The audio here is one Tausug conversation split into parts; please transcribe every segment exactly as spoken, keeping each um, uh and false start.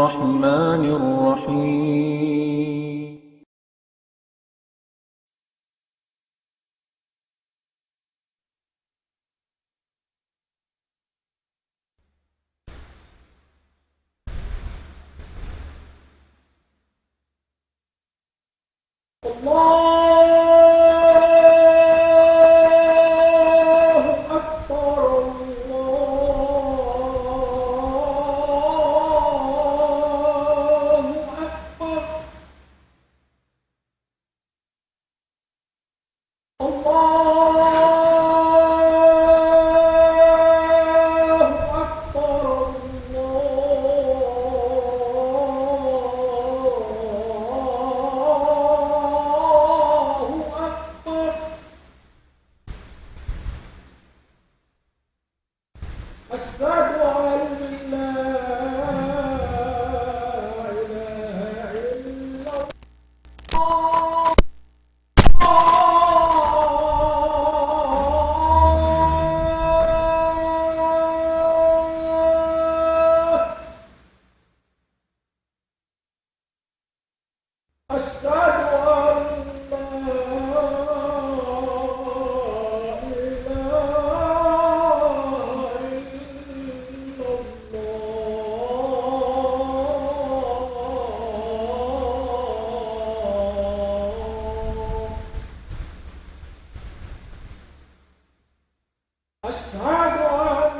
الرحمن الرحيم. الله أكبر، الله أكبر. الله أكبر، الله أكبر. أشهد أن لا إله إلا الله. أشهد أن لا إله إلا الله. أشهد أن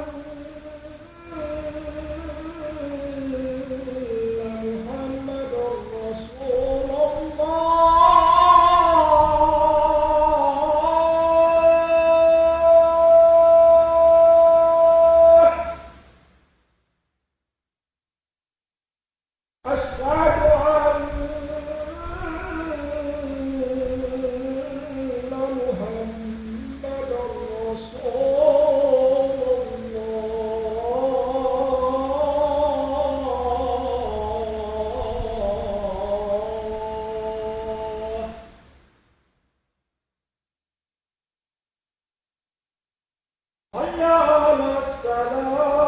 محمدا رسول الله. أشهد أن محمدا رسول الله. حي على الصلاة.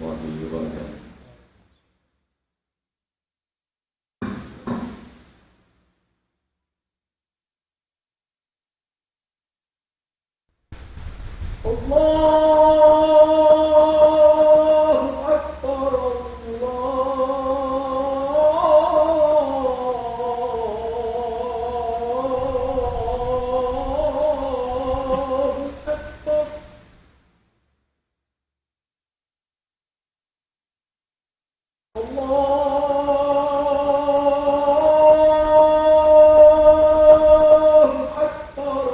الله وبركاته. الله أكبر، الله أكبر. الله أكبر،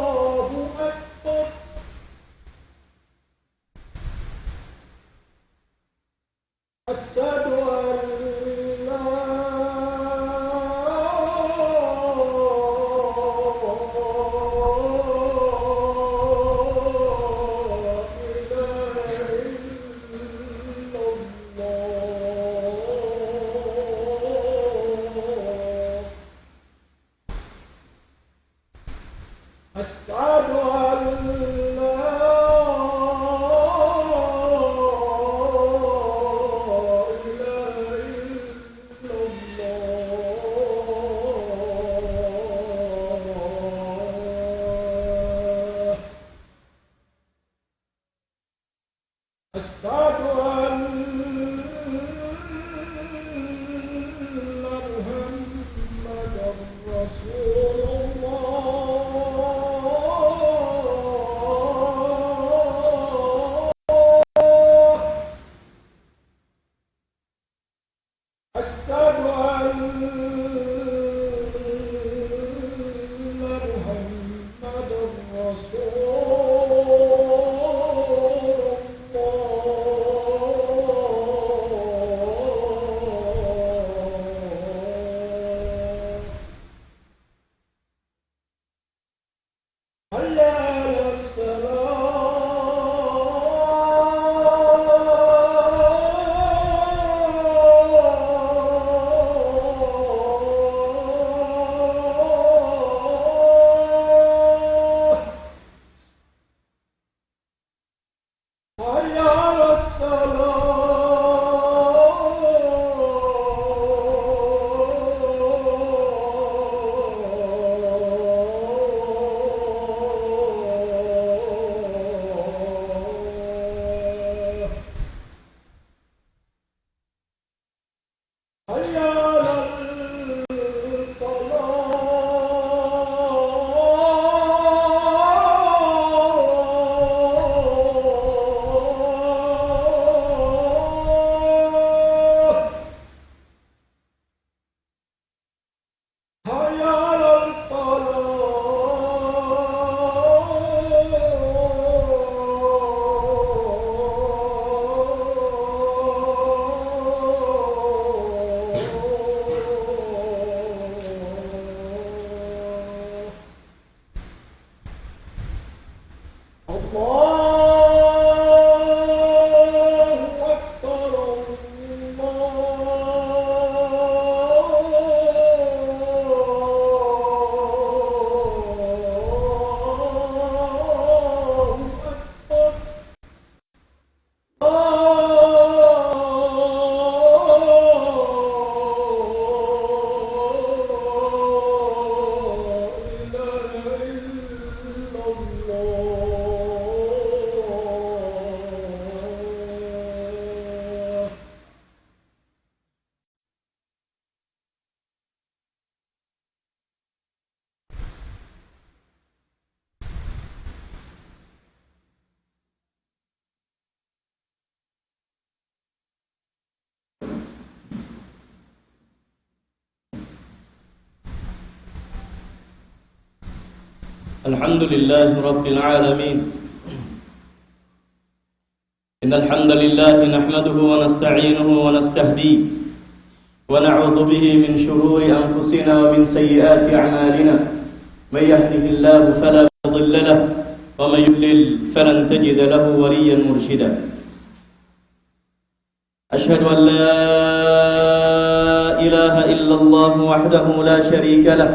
الله أكبر. أشهد أن لا إله إلا الله. أشهد أن لا إله إلا الله. أشهد أن محمدا رسول الله. أشهد أن محمدا رسول الله. حي على الصلاة. حي على الصلاة. حي على الفلاح. حي على الفلاح. الله أكبر، الله أكبر. لا إله إلا الله. الحمد لله رب العالمين. إن الحمد لله نحمده ونستعينه ونستهديه، ونعوذ به من شرور أنفسنا ومن سيئات أعمالنا. من يهده الله فلا مضل له، ومن يضلل فلن تجد له وليا مرشدا. أشهد أن لا إله إلا الله وحده لا شريك له،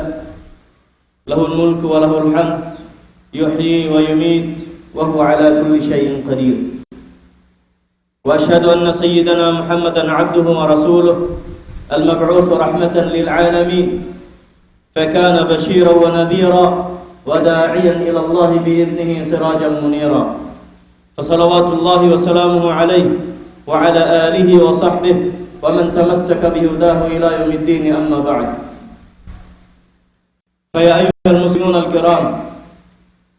له الملك وله الحمد، يحيي ويميت، وهو على كل شيء قدير. وأشهد أن سيدنا محمدا عبده ورسوله، المبعوث رحمة للعالمين، فكان بشيرا ونذيرا وداعيا إلى الله بإذنه سراجا منيرا. فصلوات الله وسلامه عليه وعلى آله وصحبه ومن تمسك بهداه إلى يوم الدين، أما بعد. فيا أيها المسلمون الكرام،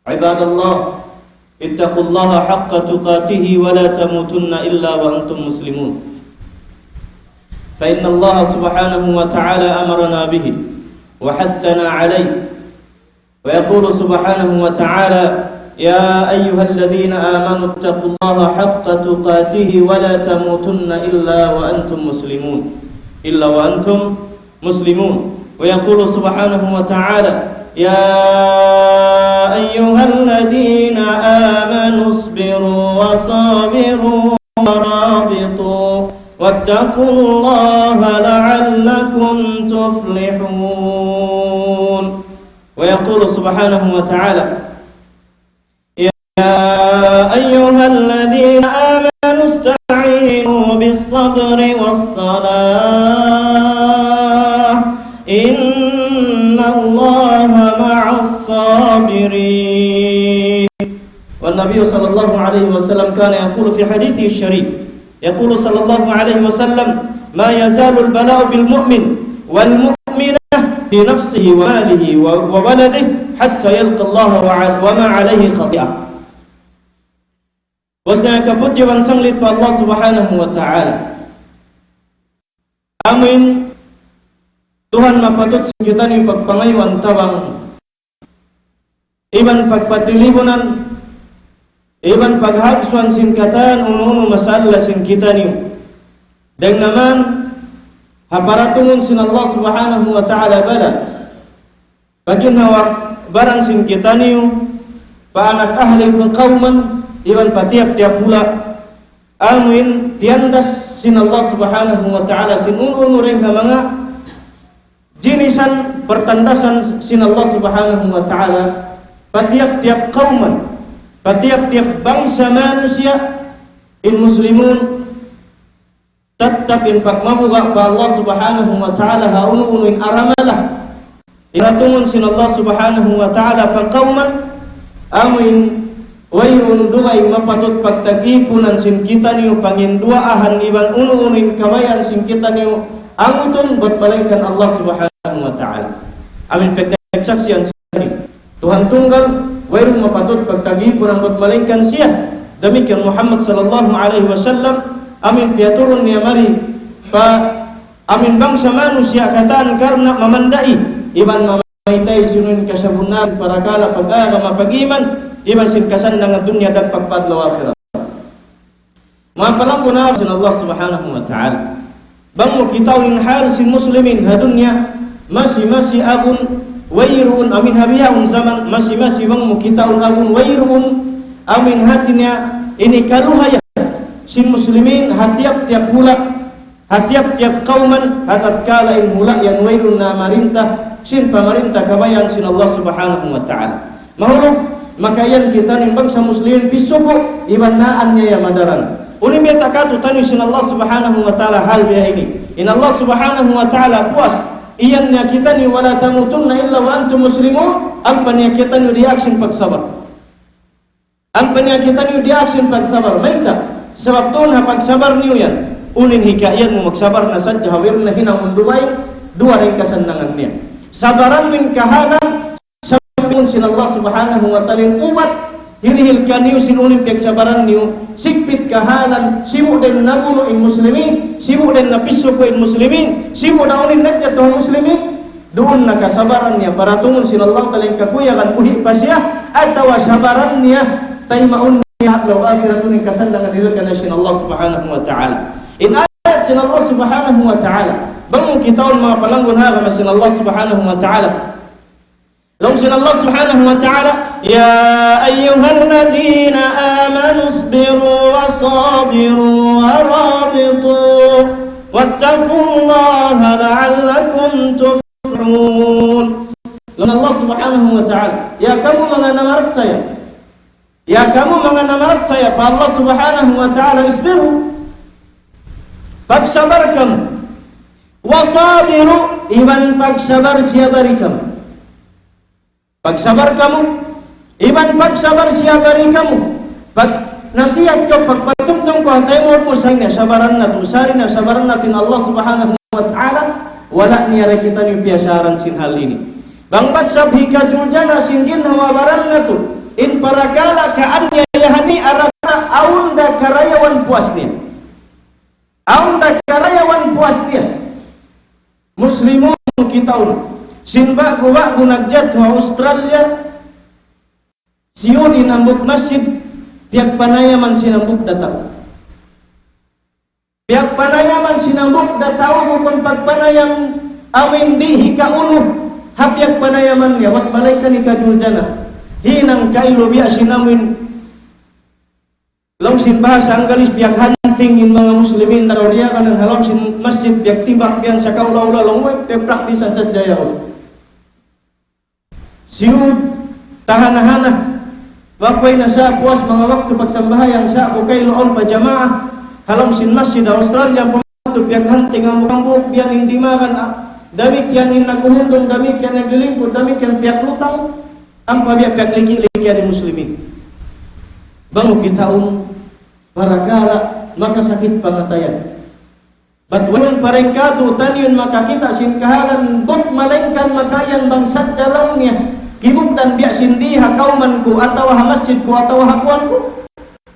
عباد الله، اتقوا الله حق تقاته ولا تموتن إلا وأنتم مسلمون. فإن الله سبحانه وتعالى أمرنا به وحثنا عليه، ويقول سبحانه وتعالى: يا أيها الذين آمنوا اتقوا الله حق تقاته ولا تموتن إلا وأنتم مسلمون، إلا وأنتم مسلمون. ويقول سبحانه وتعالى: يا أيها الذين آمنوا اصبروا وصابروا ورابطوا واتقوا الله لعلكم تفلحون. ويقول سبحانه وتعالى: يا أيها الذين آمنوا استعينوا بالصبر والصلاة إن الله مع الصابرين. والنبي صلى الله عليه وسلم كان يقول في حديثه الشريف، يقول صلى الله عليه وسلم: ما يزال البلاء بالمؤمن والمؤمنة في نفسه وماله و-، وولده حتى يلقى الله وع-، وما عليه خطيئة. Bahwasanya kabudjay iban sanglit pa Allah Subhanahu wa Ta'ala. Amuin Tuhan mapatut sin kitaniyu pagpangayuan tabang iban pagpatilibunan, iban paghagsuan sin katan unu-unu masalah sin kitaniyu. Dayn ha manga paratungun sin Allah Subhanahu wa Ta'ala bala, paginhawa-baran sin kitaniyu, pa anak ahli kawman, iban pa tiyap-tiyap hula', amuin tiyandas sin Allah Subhanahu wa Ta'ala sin unu-unu dayn ha manga jinisan partandasan sin Allah Subhanahu wa Ta'ala, pa tiyap-tiyap kawman, pa tiyap-tiyap bangsa manusiya', in muslimun, tattap in pagmabuga' pa Allah Subhanahu wa Ta'ala ha unu-unu in aramala. In paratungun sin Allah Subhanahu wa Ta'ala pa kawman, amuin wayruun dugaing mapatut pagtag-ipunan sin kitaniyu, panginduwaahan iban unu-unu in kabayaan sin kitaniyu, angutun bat malaingkan Allah Subhanahu wa Ta'ala. Amuin pagsaksian sin Tuhan tunggal, wayruun mapatut pagtag-ipunan bat malaingkan siya. Damikkiyan Muhammad sallallahu alayhi wasallam, amuin piyaturun niya mari pa amuin bangsa manusiya' katan karna' mamandai iban mamaytay sin unu in kasabunnalan parakala' pag-agama, pag-iman, iban sin kasannangan dunya dagpak pa adlaw akhirat. Manga palanggunaan sin Allah Subhanahu wa Ta'ala. Bang mu kitaun in hal sin muslimin ha dunya, masi-masi agun wayruun, amuin ha bihaun jaman, masi-masi bang mu kitaun agun wayruun, amuin hati niya ini kaluhayan sin muslimin ha tiyap-tiyap hula', ha tiyap-tiyap kawman, ha tatkala in hula' yan wayruun na marinta, sin pamarinta kabayaan sin Allah Subhanahu wa Ta'ala. Mahulug, makayan kitaniyu bangsa muslimin pisuku', iban naan niya ya madaran. Unu in biyayta' kātu'niyu sin Allah Subhanahu wa Ta'ala hal biya' ini. In Allah Subhanahu wa Ta'ala puas, iyan niya kitaniyu, ولا تموتن إلا وأنتم مسلمون, ampa niya kitaniyu diyaak sin pagsabar. Ampa niya kitaniyu diyaak sin pagsabar. Mayta'? Sabab tuud ha pagsabar niyu yan, unu in hikaiyan mu magsabar na sadja ha wayruun na hinangun duwa, duwa dayn kasannangan niya. Sabaran mu in kahalan, sabaran sin Allah Subhanahu wa Ta'ala in ubat, hirihil kaniyu sin unu in piyagsabaran niyu, sigpit kahalan, sibu' dayn nagulu' in muslimin, sibu' dayn napisuku' in muslimin, sibu' da unu in najatu ha muslimin, duun na kasabaran niya, paratungun sin Allah Ta'ala in kakuyagan buhi' pa siya, atawa sabaran niya, taymaun niya, adlaw akhirat unu in kasannangan dihil kaniya sin Allah Subhanahu wa Ta'ala. In ayat sin Allah Subhanahu wa Ta'ala, bang mu kitaun manga palanggunaan sin Allah Subhanahu wa Ta'ala. Laung sin Allah Subhanahu wa Ta'ala, يا أيها الذين آمنوا اصبروا وصابروا ورابطوا واتقوا الله لعلكم تفلحون. Laung Allah Subhanahu wa Ta'ala, ya kamu manga namarachaya, ya kamu manga namarachaya pa Allah Subhanahu wa Ta'ala, اصبروا, pagsabar kamu, وصابروا, iban pagsabar-sabari kamu. Pagsabar kamu, iban pagsabar-sabari kamu. Pag-nasihat kaw, pagpatumtum kaw ha taymanghud mu, sa' in sabaran natu', sa' in sabaran natu' in Allah Subhanahu wa Ta'ala, wala' niya da kitaniyu piyasaran sin hal ini. Bang bat sab hikajuljana sin ginhawa-baran natu', in parakala' kaaniyayahan ini, arakala' awn da karayawan puas niya. Awn da karayawan puas niya. Muslimun kitaun. Sin ba'gu-ba'gu nagjatu ha Australia, siyud in hambuuk masjid, piyagpanayaman sin hambuuk da tau. Piyagpanayaman sin hambuuk da tau, bukun pagpanayam amuin di' hikaunu, ha piyagpanayaman niya, bat malayngkan hikajuljana. Hinang kailu biya' sin amuin laung sin bahasa Anggalis, piyaghunting in manga Muslimin, na diya kanan ha lawm sin masjid, piyagtimbak, piyan sa kaula-ula, laung, way, piyagpraktisan sadja yaun. Siyud, tahana-hana. Wa kuway na sa' puas manga waktu pagsambahayang sa' bukay laung pa jamaa. Ha lawm sin masjid ha Australia, pamatu piyaghunting hambuuk-hambuuk, biya' in dimagan, ah. Damikkiyan in naghuhundung, damikkiyan naglilingkud, damikkiyan piyaglutang. Ampa biya' piyagliki-liki in Muslimin. Bang mu kitaun, parakala' makasakit pangatayan. Bat wayruun pa dayn kātu'niyu makakita' sin kahalan, bat malayngkan makaiyan bang sadja laung niya, kimugdan biya' sin di ha kawman ku, atawa ha masjid ku, atawa ha kuwan ku.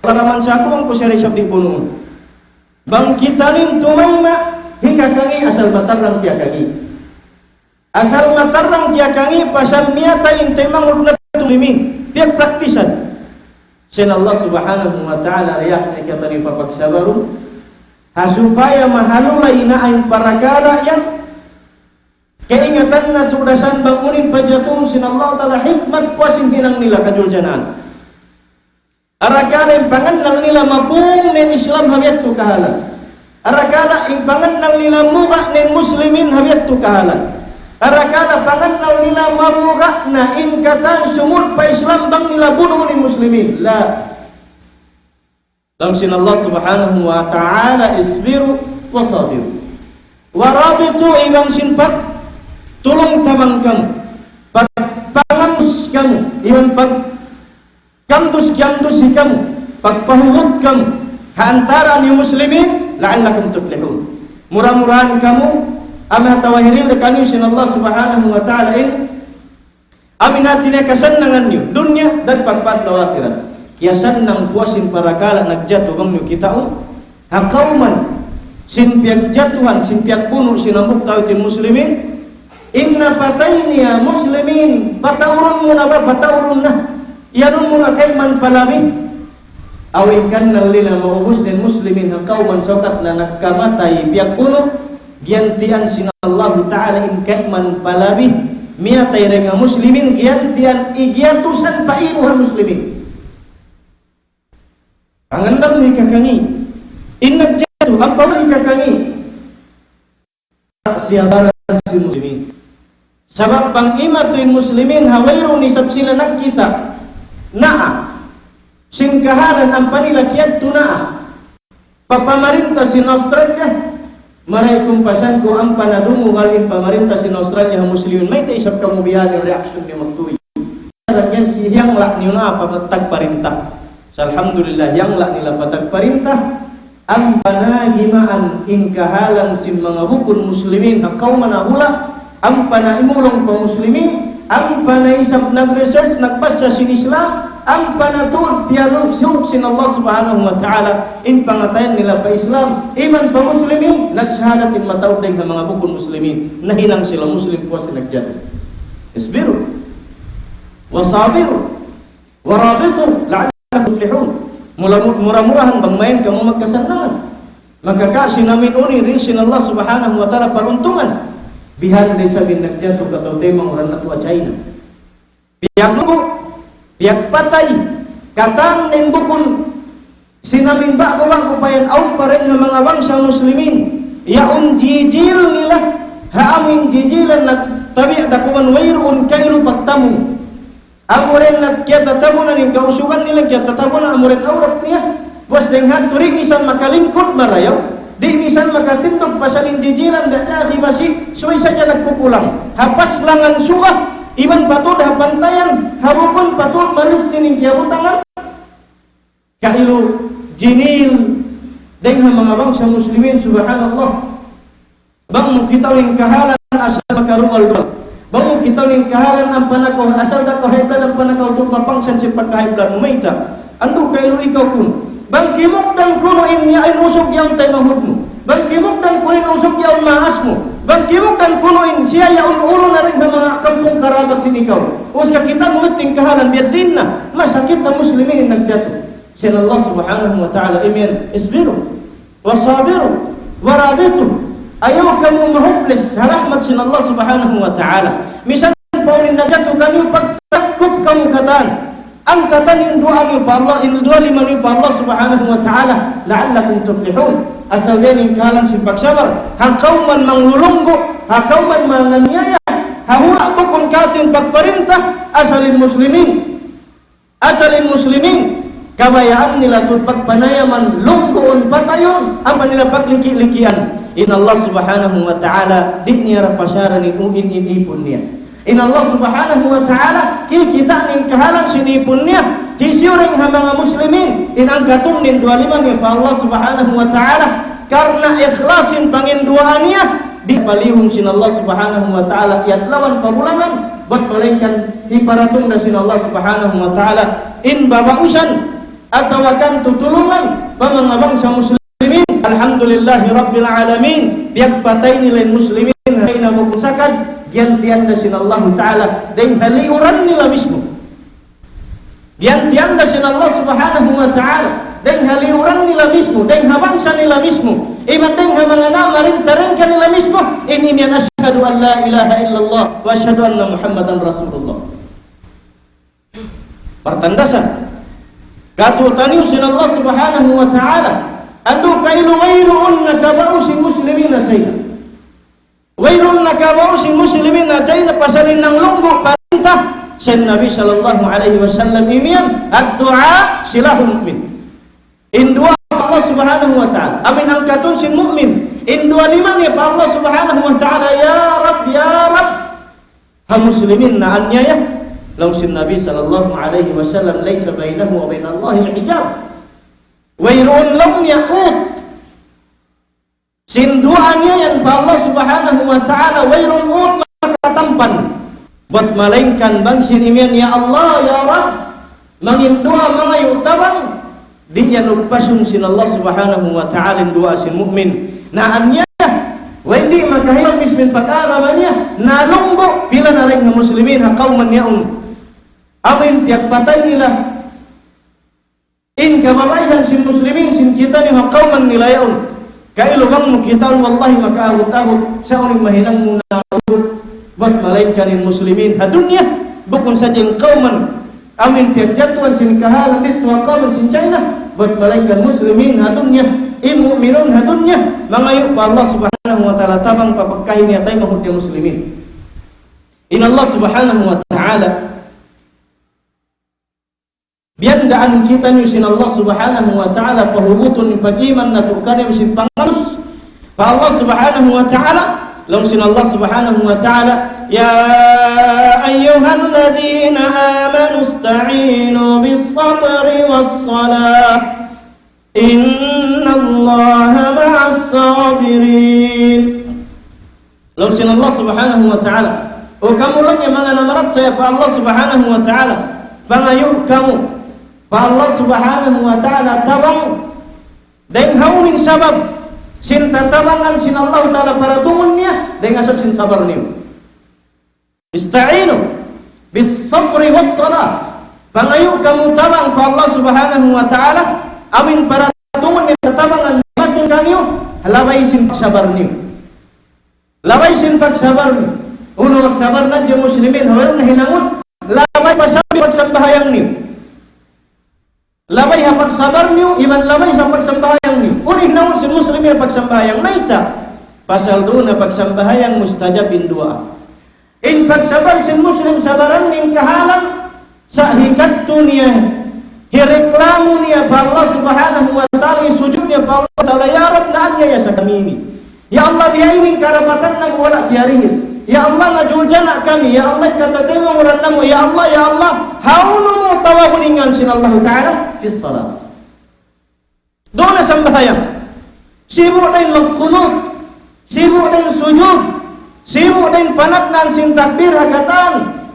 Para man sa' kuwan ku siya isab di' bunuun. Bang kitaniyu tumayma', hikakangi' asal matarrang tiyakangi'. Asal matarrang tiyakangi', pasal miyatay in taymanghud natu' Muslimin. Piyagpraktisan. Sin Allah Subhanahu wa Ta'ala, riyak na kitaniyu papagsabarun. Ha supaya mahalulay na in parakala' yan. Kaingatan natu' da isab bang unu in pajatuhun sin Allah Ta'ala hikmat puas in hinang nila kajuljanaan. Arakala' in pangannal nila mapung na in Islam ha biya' tu kahalan. Arakala' in pangannal nila muga' na in Muslimin ha biya' tu kahalan. Arakala' pangannal nila mamuga' na in katan sumud pa Islam bang nila bunuun in Muslimin. La. Laung sin Allah Subhanahu wa Ta'ala, اصبروا وصابروا ورابطوا, iban sin pagtulung-tabang kamu, pagpangandus kamu, iban pag kiyamdus-kiyamdusi kamu, pagpahugut kamu, ha antara' niyu Muslimin, لعلكم تفلحون. Mura-murahan kamu, amu in tawahiril da kaniyu sin Allah Subhanahu wa Ta'ala in, amu in hati niya kasannangan niyu, dunya, dan pagpat law akhirat. Kiyasannang puas in parakala' nagjatu bang niyu kitaun, ha kawman, sin piyagjatuhan, sin piyagbunu', sin hambuuk tau sin Muslimin, in napatay niya Muslimin, pataurun mu na ba, pataurun na. Iyanun mu na kayman palabi. Awn kannal nila maubus na in Muslimin ha kawman sawkat na nagkamatay piyagbunu', giyantian sin Allahu Ta'ala in kayman palabi, miyatay dayn ha Muslimin, giyantian igiyatusan pa ibu ha Muslimin. Pangannal mu hikakangi'. In nagjatu, ampa mu hikakangi'. Siyabaran sin Muslimin. Sabab bang imatu in Muslimin ha wayruun isab sila nagkita'. Naa. Sin kahalan ampa nila kiyadtu naa. Pa pamarinta sin Australia. Marayaw kumpasan ku ampa na dumugal in pamarinta sin Australia ha Muslimin. Mayta' isab kamu biya' ha yan in reaction niyu magtuy. Yan, kiyangla' niyu na pa tagparinta. Sa' alhamdulillah, yangla' nila pa tagparinta. Ampa na gimaan in kahalan sin manga bukun Muslimin, ha kawman ha hula', ampa na imulung pa Muslimin, ampa na isab nag-research, nagbasa sin Islam, ampa na tuud piyalusuk sin Allah Subhanahu wa Ta'ala, in pangatayan nila pa Islam, iban pa Muslimin, nagsahadat in mataud dayn ha manga bukun Muslimin, nahinang sila Muslim puas sin nagjatu. اصبروا وصابروا ورابطوا لعلكم تفلحون. Mula-, mura-murahan bang mayan kamu magkasannangan. Maka ka sin amin unu in sin Allah Subhanahu wa Ta'ala paruntungan. Bihan da isab in nagjatu kataw-taymanghuran natu' ha China. Piyaglubu', piyagpatay, katan in bukun sin amin ba'gu-ba'gu pa yan, awn pa dayn ha manga bangsa Muslimin. Yaun jijil nila, ha amu in jijilan nagtabi' da kuman wayruun kailu pagtamung. Amu ra in nagkiyatatabunan in kausugan nila, kiyatatabunan amu ra in awrat niya. Pag'ubus dayn ha yadtu di' misan makalingkud marayaw, di' misan makatindug pasal in jijilan da kati basi', subay sadja nagkukulang. Ha paslangan suga, iban pa tuud ha pantayan, ha bukun pa tuud malisin in kiyabutangan. Kailu jinil dayn ha manga bangsa muslimin, subhanallah. Bang mu kitaun in kahalan asal makaruwal-ruwal. Bang mu kitaun in kahalan ampa na kaw asal da kaw high blood, ampa na kaw tuud mapangsan sin pagka-high blood mu, mayta'. Andu' kailu ikaw kunu'. Bang kimugdan kunu' in ya in usug yaun taymanghud mu. Bang kimugdan kunu' in usug yaun maas mu. Bang kimugdan kunu' in siya yaun unu na dayn ha manga kampung karabat sin ikaw. Ubus ka kita mu in kahalan biya' diin na. Masakit ha muslimin in nagjatu. Sin Allah Subhanahu wa Ta'ala imiyan, اصبروا وصابروا ورابطوا. Ayaw kamu ma-hopeless ha rahmat sin Allah Subhanahu wa Ta'ala. Misan pa unu in nagjatu kaniyu, pagtakup kamu katan. Angkatan in duwaa niyu pa Allah, in duwaa lima niyu pa Allah Subhanahu wa Ta'ala. لعلكم تفلحون. Asal dayn ha kahalan sin pagsabar. Ha kawman manglulunggu', ha kawman manganiyaya, ha hula' bukun katu' in pagparinta, asal in muslimin. Asal in muslimin, kabayaan nila tuud pagpanayaman, lungguun, patayun, ampa nila pagliki'-likian. In Allah Subhanahu wa Ta'ala, di' niya ra pasaran in, in, in ipun niya. In Allah Subhanahu wa Ta'ala, kikita' niya in kahalan sin ipun niya, hisiyu dayn ha manga muslimin, in angkatun niya in duwaa lima niya pa Allah Subhanahu wa Ta'ala, karna' ikhlas in panginduwaa niya, di' palihun sin Allah Subhanahu wa Ta'ala, in adlaw pa bulanan, bat malaingkan hiparatung da sin Allah Subhanahu wa Ta'ala in babausan atawa kan tutulungan pa manga bangsa muslimin. Alhamdulillahi Rabbil Alamin, piyagpatay nila in muslimin ha China bukun sakad, giyantian da sin Allah Ta'ala, dayn ha liyuran nila mismu. Giyantian da sin Allah Subhanahu wa Ta'ala, dayn ha liyuran nila mismu, dayn ha bangsa nila mismu, iban dayn ha manga namarinta-rinta nila mismu, in imiyan, أشهد أن لا إله إلا الله وأشهد أن محمدا رسول الله. Partandasan katu'taniyu sin Allah Subhanahu wa Ta'ala. Andu' kailu wayruun nakabaus in muslimin ha China. Wayruun nakabaus in muslimin ha China pasal in nanglunggu' parinta sin Nabi sallallahu alayhi wasallam imiyan, الدعاء سلاح المؤمن. In duwaa pa Allah Subhanahu wa Ta'ala. Amu in angkatun sin mu'min. In duwaa lima niya pa Allah Subhanahu wa Ta'ala, "Ya Rabb, ya Rabb." Ha muslimin naaniyaya. Laung sin Nabi sallallahu alayhi wasallam, ليس بينه وبين الله حجاب. Wayruun laung niya ut sin duwaa niya yan pa Allah Subhanahu wa Ta'ala, wayruun ut makatampan. Bat malaingkan bang sin imiyan, "Ya Allah, ya Rabb," manginduwaa, mangayu' tabang, di' yan ugpasun sin Allah Subhanahu wa Ta'ala in duwaa sin mu'min. Na aniya, way di' makahilang mismin pag-agama niya, nalunggu', pila na dayn ha muslimin, ha kawman yaun. Amu in piyagpatay nila. In kababaihan sin muslimin, sin kitaniyu ha kawman nila yaun. Kailu bang mu kitaun, wallahi, makaabut-abut sa unu in mahinang mu na abut. Bat malaingkan in muslimin ha dunya, bukun sadja in kawman amu in piyagjatuhan sin kahalan didtu ha kawman sin China, bat malaingkan muslimin ha dunya, in mu'minun ha dunya, mangayu' pa Allah Subhanahu wa Ta'ala tabang pa pagkahi niya taymanghud niya muslimin. In Allah Subhanahu wa Ta'ala, biyandaan kitaniyu sin Allah Subhanahu wa Ta'ala, pahubutun in pag-iman natu' kaniya sin panganus pa Allah Subhanahu wa Ta'ala. Laung sin Allah Subhanahu wa Ta'ala, يا أيها الذين آمنوا استعينوا بالصبر والصلاة إن الله مع الصابرين. Laung sin Allah Subhanahu wa Ta'ala, "O kamu laung niya manga namarachaya pa Allah Subhanahu wa Ta'ala, pangayu' kamu pa Allah Subhanahu wa Ta'ala tabang, dayn ha unu in sabab sin tatabangan sin Allah Ta'ala paratungun niya, dayn ha sabab sin sabar niyu." استعينوا بالصبر والصلاة. Pangayu' kamu tabang pa Allah Subhanahu wa Ta'ala, amu in paratungun niya tatabangan matun kaniyu, labay sin pagsabar niyu. Labay sin pagsabar niyu. Unu pagsabar na di muslimin, ha wala' na hinangun, labay pa sambil pagsambahayang niyu. Labay ha pagsabar niyu, iban labay ha pagsambahayang niyu. Unu in hinangun sin muslimin ha pagsambahayang? Mayta'? Pasal duun na pagsambahayang mustajab in duwaa. In pagsabar sin Muslim sabaran in kahalan, sa' hikadtu niya, hireklamo niya pa Allah Subhanahu wa Ta'ala, sujud niya pa Allah Ta'ala, "Ya Rabb, naaniaya sa kami ini. Ya Allah, biya' ini in karapatan namu' wala' kiyarihin. Ya Allah, najuljana' kami. Ya Allah, kataymanghuran namu'. Ya Allah, ya Allah." Hawnu mu tawag in ngan sin Allah Ta'ala? Fis salat. Duun na sambahayang. Sibu' da in magkunut. Sibu' da in sujud. Sibu' da in panagnaan sin takbir ha katan.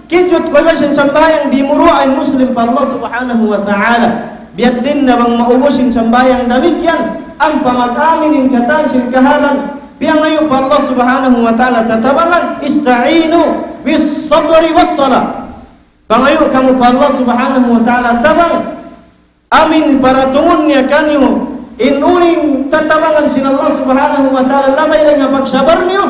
Kijut kunu' sin sambahayang, di' muruwa in Muslim pa Allah Subhanahu wa Ta'ala. Biya' diin na bang maubus in sambahayang damikkiyan, ampa mag-amin in katan sin kahalan, piyangayu' pa Allah Subhanahu wa Ta'ala tatabangan, "Ista'inu bis sabri was salah." Pangayu' kamu pa Allah Subhanahu wa Ta'ala tabang. Amin paratungun niya kaniyu in unu in tatabangan sin Allah Subhanahu wa Ta'ala, labay dayn ha pagsabar niyu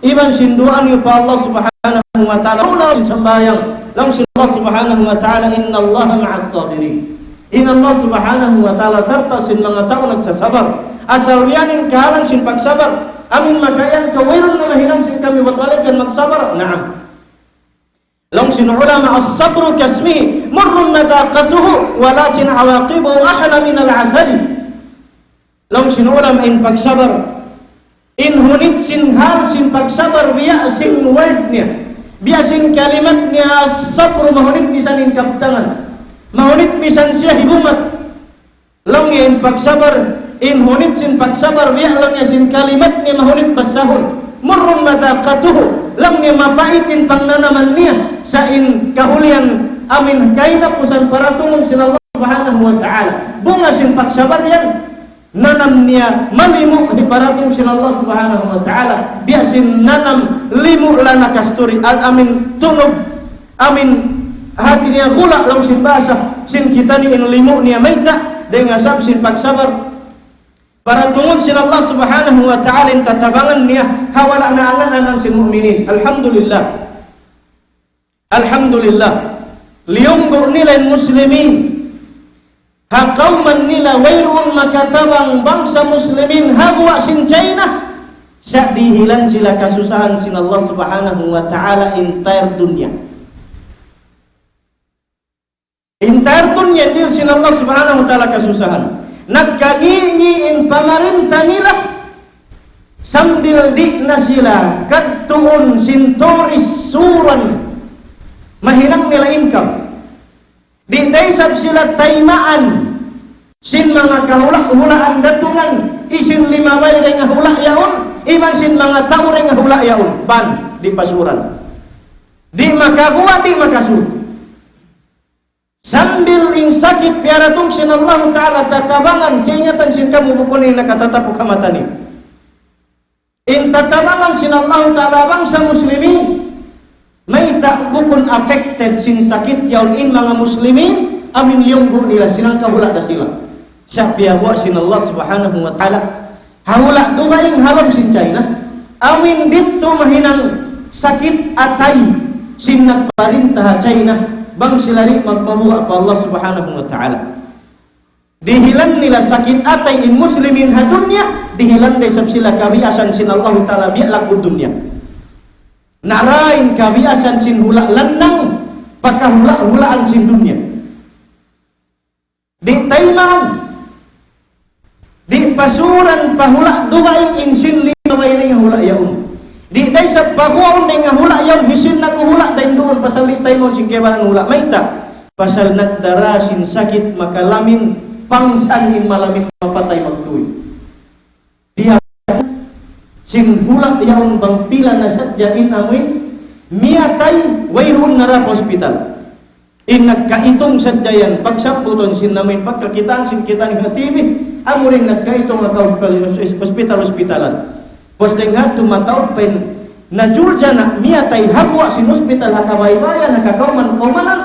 iban sin duwaa niyu pa Allah Subhanahu wa Ta'ala. Unu in sambahayang, laung sin Allah Subhanahu wa Ta'ala, "Innallaha ma'as sabirin." In Allah Subhanahu wa Ta'ala sarta' sin manga tau nagsasabar. Asal yan in kahalan sin pagsabar. Amin makayan kaw, wayruun na mahinang sin kami bat balikan magsabar. Naam. Laung sin ulama, "As-sabru kasmihi murrun madhaqatuhu, walakin awaqibuhu ahla minal asali." Laung sin ulama, in pagsabar, in hunit sin hal sin pagsabar, biya' sin word niya, biya' sin kalimat niya, as-sabru, mahunit misan in kabtangan, mahunit misan siya higumat. Laung niya in pagsabar, in hunit sin pagsabar, biya' laung niya sin kalimat niya mahunit basahun. Murrun madhaqatuhu, laung niya mapait in pangnanaman niya, sa' in kahulian amin kahinapusan paratungun sin Allah Subhanahu wa Ta'ala. Bunga sin pagsabar yan, nanam niya malimu' hiparatung sin Allah Subhanahu wa Ta'ala. Biya' sin nanam limu' lanakasturi, al-, amin tunug, amin hati niya gula' laung sin bahasa sin kitaniyu in limu' niya mayta', dayn ha sabab sin pagsabar. Paratungun sin Allah Subhanahu wa Ta'ala in tatabangan niya, ha wala' na angan-angan sin mu'minin. Alhamdulillah. Alhamdulillah. Liyunggu' nila in muslimin. Ha kawman nila wayruun makatabang bangsa muslimin ha guwa' sin China, sa' dihilan sila kasusahan sin Allah Subhanahu wa Ta'ala entire dunya. Entire dunya dihil sin Allah Subhanahu wa Ta'ala kasusahan. Nagkangi'-ngi' in pamarinta nila sambil di' na sila kadtuun sin turis suran mahinang nila income. Di' da isab sila taymaan sin manga kahula'-hulaan datungan, isin limabay dayn ha hula' yaun, iban sin manga tau dayn ha hula' yaun, ban, di' pasuran. Di' makaguwa', di' makasud. Sambil in sakit piyaratung sin Allahu Ta'ala tatabangan, kaingatan sin kamu bukun in nakatatapuk ha mata niyu. In tatabangan sin Allahu Ta'ala bangsa muslimin, mayta' bukun affected sin sakit yaun in manga muslimin, amin liyunggu' nila sin hangka hula' da sila. Sa' piyaguwa' sin Allah Subhanahu wa Ta'ala ha hula' dugaing ha lawm sin China, amin didtu mahinang sakit atay sin nagparinta ha China, bang sila di' magpabuga' pa Allah Subhanahu wa Ta'ala. Dihilan nila sakit atay in muslimin ha dunya, dihilan da isab sila kabiyasan sin Allahu Ta'ala biya' laku dunya. Nara in kabiyasan sin hula' lannang, pakahula'-hulaan sin dunya. Di' taymaun, di' pasuran pa hula' dugaing in sin limabay dayn ha hula' yaun. Di' da isab paguwaun dayn ha hula' yaun, hisiyu in naghuhula' dayn duun, pasal di' taymaun sin kaibanan hula'. Mayta'? Pasal nagdara sin sakit makalamin, pangsan in malamin mapatay magtuy. Diya sin hula' yaun bang pila na sadja in amuin miyatay, wayruun na ra pa hospital. In nagkaitung sadja yan, pagsabbutun sin amuin pagkakitaan sin kitaniyu ha T V, amuin nagkaitung ha ka hospital, hospital-hospitalan. Pus dayn ha tumataud pa in najuljana' miyatay ha guwa' sin hospital ha kabaybayan, ha kakawman-kawmanan,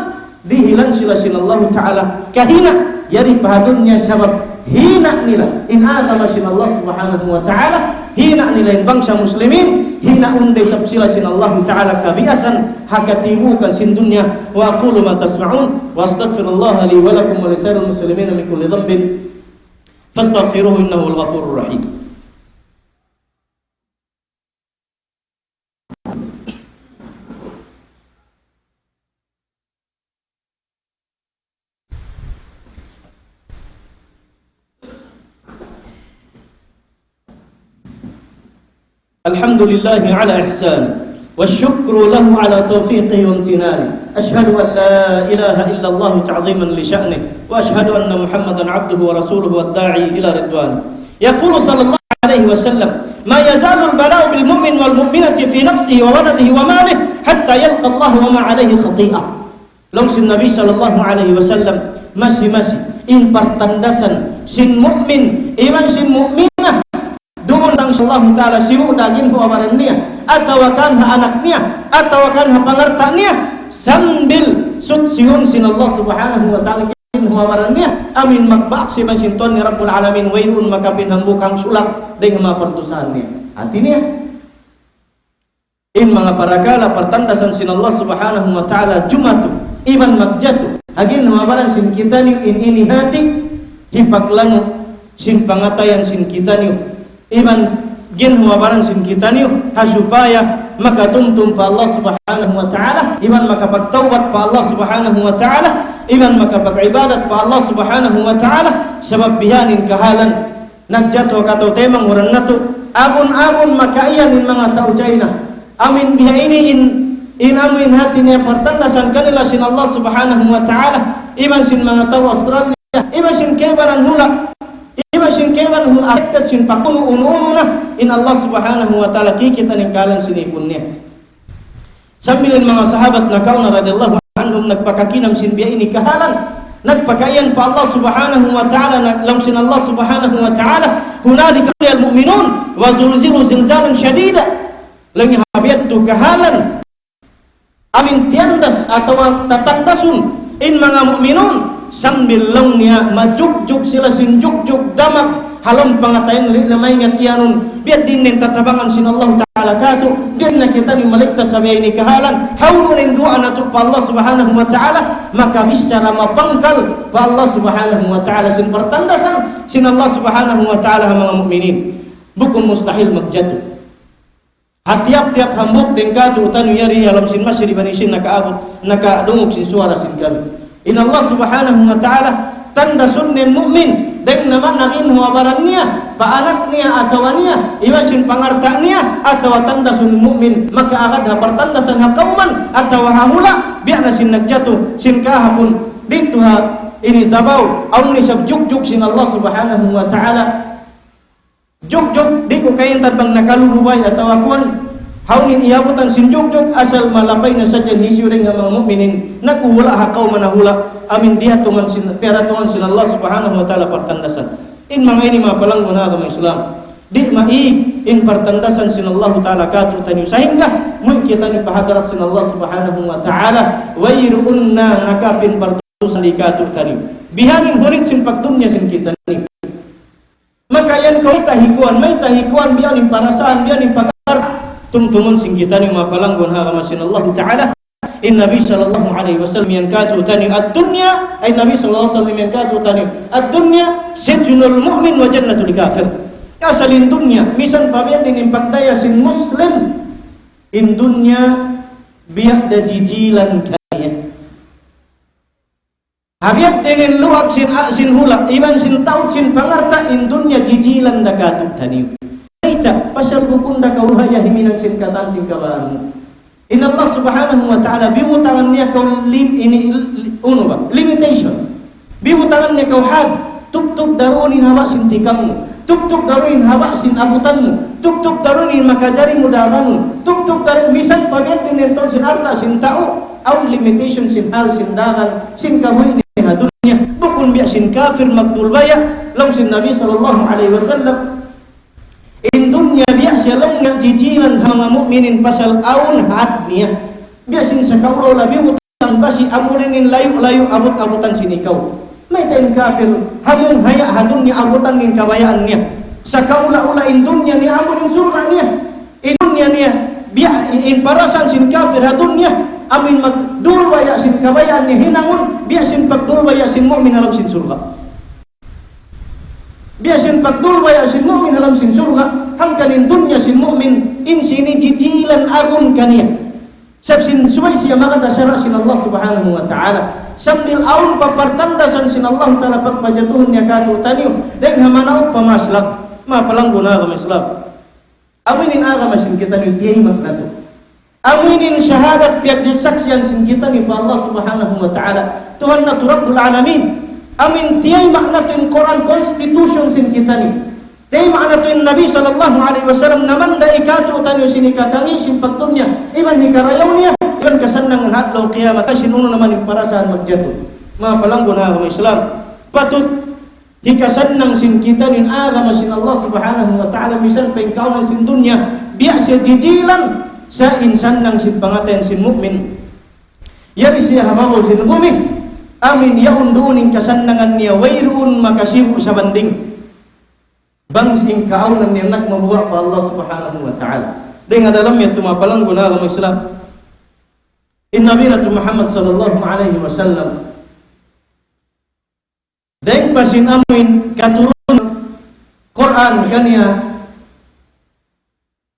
dihilan sila sin Allahu Ta'ala kahina', yari pa ha dunya sabab hina' nila in agama sin Allah Subhanahu wa Ta'ala, hina' nila in bangsa muslimin, hinaun da isab sila sin Allahu Ta'ala kabiyasan ha katibuukan sin dunya. وأقول ما تسمعون وأستغفر الله لي ولكم ولسائر المسلمين من كل ذنب فاستغفروه إنه هو الغفور الرحيم. الحمد لله على إحسانه، والشكر له على توفيقه وامتنانه. أشهد أن لا إله إلا الله تعظيما لشأنه، وأشهد أن محمدا عبده ورسوله والداعي إلى رضوانه. يقول صلى الله عليه وسلم: ما يزال البلاء بالمؤمن والمؤمنة في نفسه وولده وماله حتى يلقى الله وما عليه خطيئة. Laung sin Nabi sallallahu alayhi wasallam, masi-masi in partandasan sin mu'min iban sin mu'minah duun ha Allahu Ta'ala, sibu' da ginhawa-baran niya, atawa kan ha anak niya, atawa kan ha pangalta' niya, sambil sutsihun sin Allah Subhanahu wa Ta'ala ginhawa-baran niya, amuin magbaak siya iban sin Tuhan niya Rabbul Alamin, wayruun makapin hambuuk hangsulag dayn ha manga pardusahan niya. Hati niya, in manga parakala' partandasan sin Allah Subhanahu wa Ta'ala jumatu iban magjatu ha ginhawa-baran sin kitaniyu, in ini hati hipaglanu' sin pangatayan sin kitaniyu iban ginhawa-baran sin kitaniyu, ha supaya makatumtum pa Allah Subhanahu wa Ta'ala iban makapagtawbat pa Allah Subhanahu wa Ta'ala iban makapag-ibadat pa Allah Subhanahu wa Ta'ala. Sabab bihaini in kahalan nagjatu ha kataymanghuran natu'. Agun-agun makaiyan in manga tau China. Amuin biya' ini in, in amuin hati niya partandasan kanila sin Allah Subhanahu wa Ta'ala, iban sin manga tau Australia, iban sin kaibanan hula', iban sin kaibanan hula' affected sin pag-unu-unu-unu na, in Allah Subhanahu wa Ta'ala kikita' niya in kahalan sin ipun niya. Sambil in manga sahabat nakauna radiyallahu anhum nagpakakinam sin biya' ini kahalan, nagpakaiyan pa Allah Subhanahu wa Ta'ala, na-, laung sin Allah Subhanahu wa Ta'ala, هنالك ابتلي المؤمنون وزلزلوا زلزالا شديدا. Laung niya ha biya' yadtu kahalan, amuin tiyandas atawa tatandasun in manga mu'minun, sambil laung niya majugjug sila sin jugjug damag ha lawm pangatayan, di' na maingat iyanun. Biya' diin in tatabangan sin Allah Ta'ala katu', biya' diin na kitaniyu maligtas ha biya' ini kahalan. Hawnu in duwaa natu' pa Allah Subhanahu wa Ta'ala, makabichara mapangkal pa Allah Subhanahu wa Ta'ala sin partandasan sin Allah Subhanahu wa Ta'ala ha manga mu'minin. Bukun mustahil magjatu. Ha tiyap-tiyap hambuuk dayn kātu'niyu yari ha lawm sin masjid iban sin nakaabut, nakadungug sin suwara sin kami. In Allah Subhanahu wa Ta'ala tandasun in mu'min dayn ha manga ginhawa-baran niya, pa anak niya, asawa niya, iban sin pangalta' niya, atawa tandasun in mu'min makaagad ha partandasan ha kawman atawa ha hula', biya' na sin nagjatu sin kahapun didtu ha ini Davao, awn isab jugjug sin Allah Subhanahu wa Ta'ala. Jugjug, di' ku kaingatan bang nakalulubay atawa kuwan. Hawnu in iyabutan sin jugjug, asal malapay na sadja in hisiyu dayn ha manga mu'minin, nakuhula' ha kawman ha hula', amuin diyatungan sin, piyaratungan sin Allah Subhanahu wa Ta'ala partandasan. In manga ini mapalanggun ha agama Islam. Di' maig in partandasan sin Allah Ta'ala kātu'niyu sahingga muwi' kitaniyu pa hadarat sin Allah Subhanahu wa Ta'ala, wayruun na nakapin pardusa di kātu'niyu. Bihaini in hunit sin pagdunya sin kitaniyu. Maka yan kaw mayta' hi kuwan, mayta' hi kuwan, biya' ini in parasahan, biya' ini in pag-, tumtumun sin kitaniyu mapalanggun ha agama sin Allahu Ta'ala. In Nabi sallallahu alayhi wasallam yan kātu'niyu, الدنيا, ay Nabi sallallahu alayhi wasallam yan kātu'niyu, الدنيا سجن المؤمن وجنة الكافر. Asal in dunya, misan pa biya' diin in pagdaya sin Muslim, in dunya biya' da jijilan kaniya. Ha biya' diin in luag sin, a-, sin hula', iban sin taud sin pangalta', in dunya jijilan da kātu'niyu. Mayta', pasal bukun da kaw haya himinang sin katan sin kabaran mu. In Allah Subhanahu wa Ta'ala, biyutangan niya kaw lim-, ini, li-, unu ba? Limitation. Biyutangan niya kaw had, tubtub da duun in haba' sin tikang mu. Tubtub da duun in haba' sin abutan mu. Tubtub da duun in makajari mu daganun. Tubtub da duun misan pa biya' diin in taud sin alta' sin tau. Awn limitation sin hal sin dagan, sin kabuhi' niya ha dunya. Bukun biya' sin kafir magdulbaya', laung sin Nabi sallallahu alayhi wasallam. In dunya biya' siya laung niya jijilan ha manga mu'minin pasal awn had niya. Biya' sin sakaula-ula biyutang basi amuna in layu'-layu' abut-abutan sin ikaw. Mayta' in kafir, hamung haya' ha dunya abutan in kabayaan niya. Sakaula-ula in dunya niya amu in surga' niya. In dunya niya, biya' in parasahan sin kafir ha dunya, amuin magdulbaya' sin kabayaan niya hinangun, biya' sin pagdulbaya' sin mu'min ha lawm sin surga'. Biya' sin pagdulbaya' sin mu'min ha lawm sin surga', hangkan in dunya sin mu'min, in sini jijilan agun kaniya. Sabab sin subay siya magad ha sara' sin Allah Subhanahu wa Ta'ala. Sambil awn pa partandasan sin Allah Ta'ala pagpajatuhun niya kātu'niyu, dayn ha manaug pa maslag, mapalanggun ha agama Islam. Amu ini in agama sin kitaniyu, tiyayma' natu'. Amu ini in shahadat, piyagsaksian sin kitaniyu pa Allah Subhanahu wa Ta'ala, Tuhan natu' Rabbul Alamin. Amu in tiyayma' natu' in Qur'an, constitution sin kitaniyu. Tiyayma' natu' in Nabi sallallahu alayhi wasallam, namanda' kātu'niyu sin hikatangi sin pagdunya, iban hikarayaw niya, iban kasannangan ha adlaw kiyamat, sin unu na man in parasahan magjatu. Manga palanggu' ha agama Islam, patut hikasannang sin kitaniyu in agama sin Allah Subhanahu wa Ta'ala, misan pa in kaawnan sin dunya, biya' siya jijilan, sa' in sannang sin pangatayan sin mu'min, yari siya ha babaw sin bumi, amu in yaun duun in kasannangan niya, wayruun makasibu' sabanding bang sin kaawnan niya nagmabuga' pa Allah Subhanahu wa Ta'ala. Dayn ha dalam yadtu, manga palanggu' ha agama Islam, in Nabi natu' Muhammad sallallahu alayhi wasallam, dayn pa sin amuin katurun Qur'an kaniya,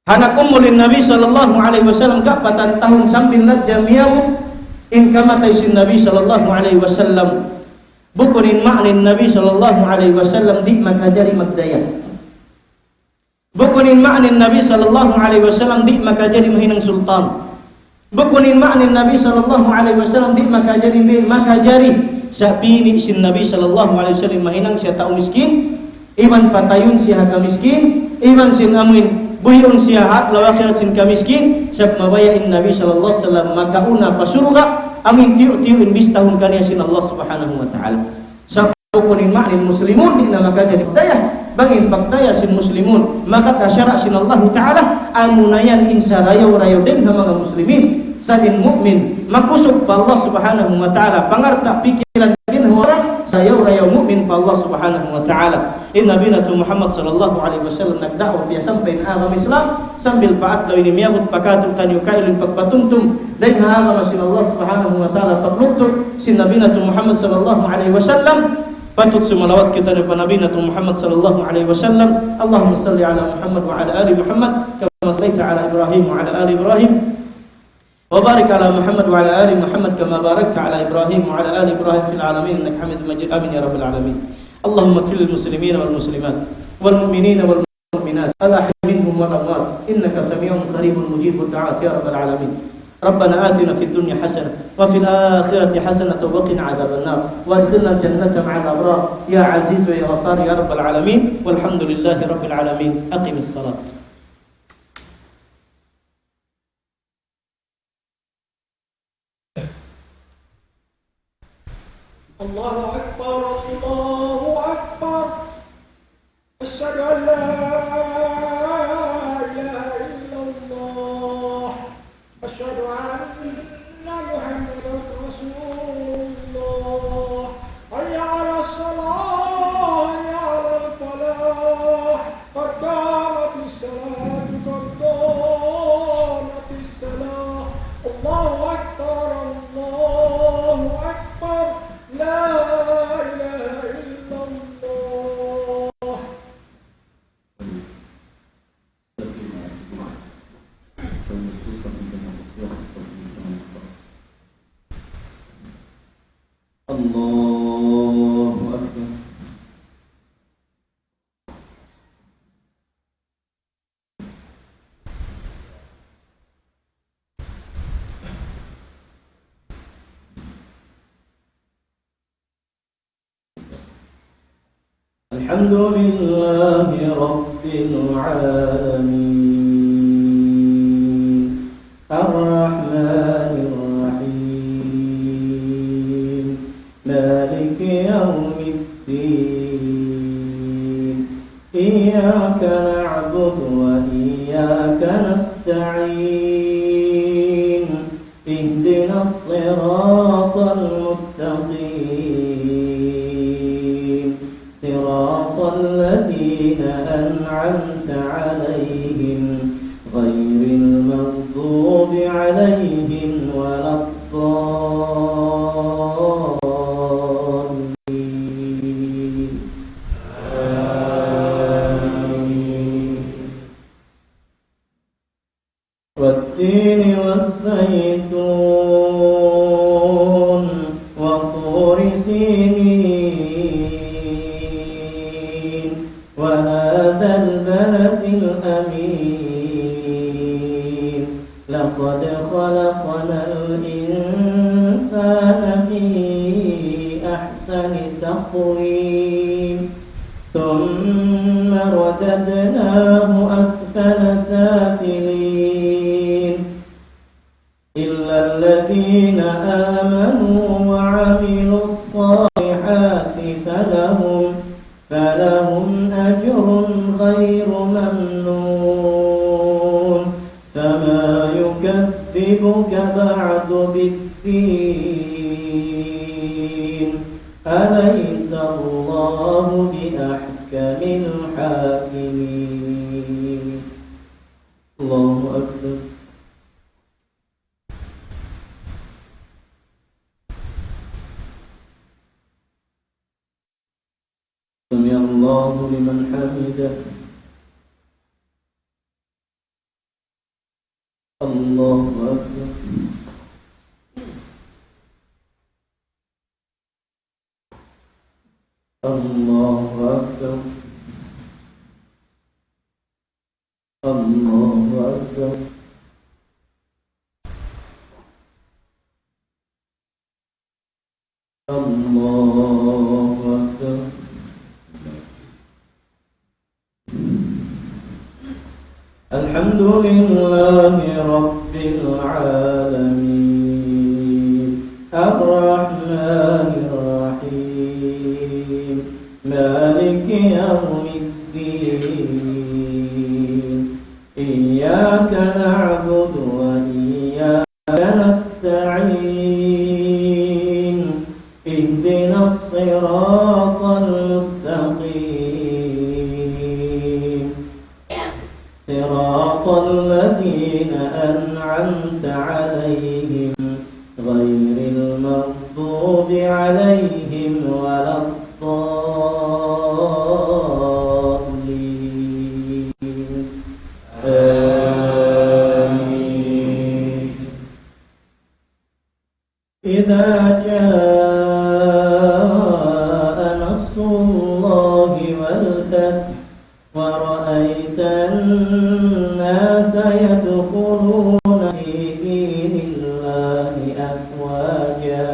ha nag-umul in Nabi sallallahu alayhi wasallam kapatan tahun sambil ladja miyabut in kamatay sin Nabi sallallahu alayhi wasallam. Bukun in maana in Nabi sallallahu alayhi wasallam di' makajari magdaya. Bukun in maana in Nabi sallallahu alayhi wasallam di' makajari mahinang sultan. Bukun in maana in Nabi sallallahu alayhi wasallam di' makajari, di' makajari. Sa' pini' sin Nabi sallallahu alayhi wasallam mahinang siya tau miskin, iban patayun siya ha kamiskin, iban sin amuin buyuun siya ha adlaw akhirat sin kamiskin, sa' mabaya' in Nabi sallallahu alayhi wasallam makauna pa surga', amuin tiyu'-tiyu' in bistahun kaniya sin Allah Subhanahu wa Ta'ala. Sa' bukun in maana in muslimun di' na makajari magdaya. Bang in pagdaya sin muslimun, makatasara' sin Allahu Ta'ala, amuna yan in sarayaw-rayaw dayn ha manga muslimin. Sa' in mu'min, makusug pa Allah Subhanahu wa Ta'ala, pangalta' pikilan, ginhawa-baran, sarayaw-rayaw mu'min pa Allah Subhanahu wa Ta'ala. In Nabi natu' Muhammad sallallahu alayhi wasallam nagda'wa, piyasampay in agama Islam, sambil pa adlaw ini miyabut pa kātu'niyu kailu in pagpatumtum dayn ha agama sin Allah Subhanahu wa Ta'ala, paglugtu' sin Nabi natu' Muhammad sallallahu alayhi wasallam. Patut sumalawat kitaniyu pa Nabi natu' Muhammad sallallahu alayhi wasallam. اللهم صل على محمد وعلى آل محمد كما صليت على إبراهيم وعلى آل إبراهيم وبارك على محمد وعلى آل محمد كما باركت على إبراهيم وعلى آل إبراهيم في العالمين إنك حميد مجيد. آمين يا رب العالمين. اللهم اغفر للمسلمين والمسلمات والمؤمنين والمؤمنات الأحياء منهم والأموات إنك سميع قريب مجيب الدعوات يا رب العالمين. ربنا آتنا في الدنيا حسنة وفي الآخرة حسنة وقنا عذاب النار وأدخلنا الجنة مع الأبرار يا عزيز يا غفار يا رب العالمين. والحمد لله رب العالمين. أقم الصلاة. الله أكبر، الله أكبر. أشهد أن لا إله إلا الله. أشهد أن محمدا رسول الله. حي على الصلاة، حي على الفلاح. قد قامت الصلاة، قد قامت الصلاة. الله أكبر، الله أكبر. لا إله إلا الله. الله أكبر. الحمد لله رب العالمين. الرحمن الرحيم. مالك يوم الدين. إياك نعبد وإياك نستعين. اهدنا الصراط المستقيم. صراط الذين أنعمت عليهم غير المغضوب عليهم ولا الضالين. آمين. والتين والزيتون وطور سينين وهذا البلد الأمين. لقد خلقنا الإنسان في أحسن تقويم. ثم رددناه أسفل سافلين. إلا الذين آمنوا وعملوا الصالحات فلهم، فلهم أجر غير ممنون. فما يكذبك بعد بالدين. أليس الله بأحكم الحاكمين. الله أكبر. سمع الله لمن حمده. الله أكبر. الله أكبر. الله أكبر. الله أكبر. الحمد لله رب العالمين. الرحمن الرحيم. مالك يوم الدين. إياك نعبد وإياك نستعين. اهدنا الصراط المستقيم. صراط الذين أنعمت عليهم غير المغضوب عليهم ولا الضالين. آمين. إذا جاء نصر الله والفتح ورأيت الناس يدخلون في دين الله أفواجا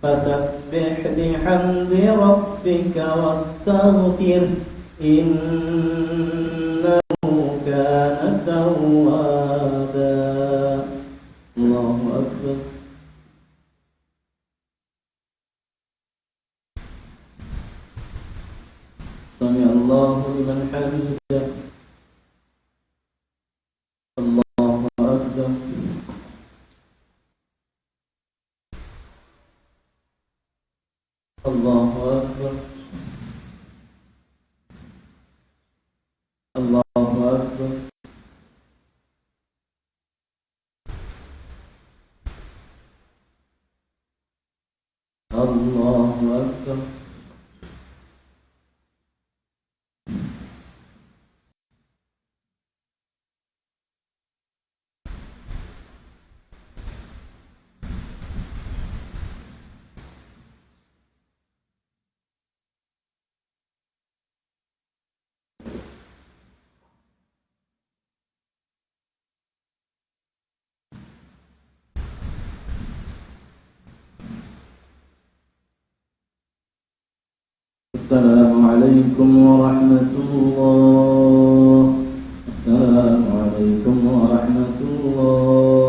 فسبح بحمد ربك واستغفره إنه كان توابا. الله أكبر. سمع الله لمن حمده. الله أكبر. الله أكبر. الله أكبر. الله أكبر. السلام عليكم ورحمة الله. السلام عليكم ورحمة الله.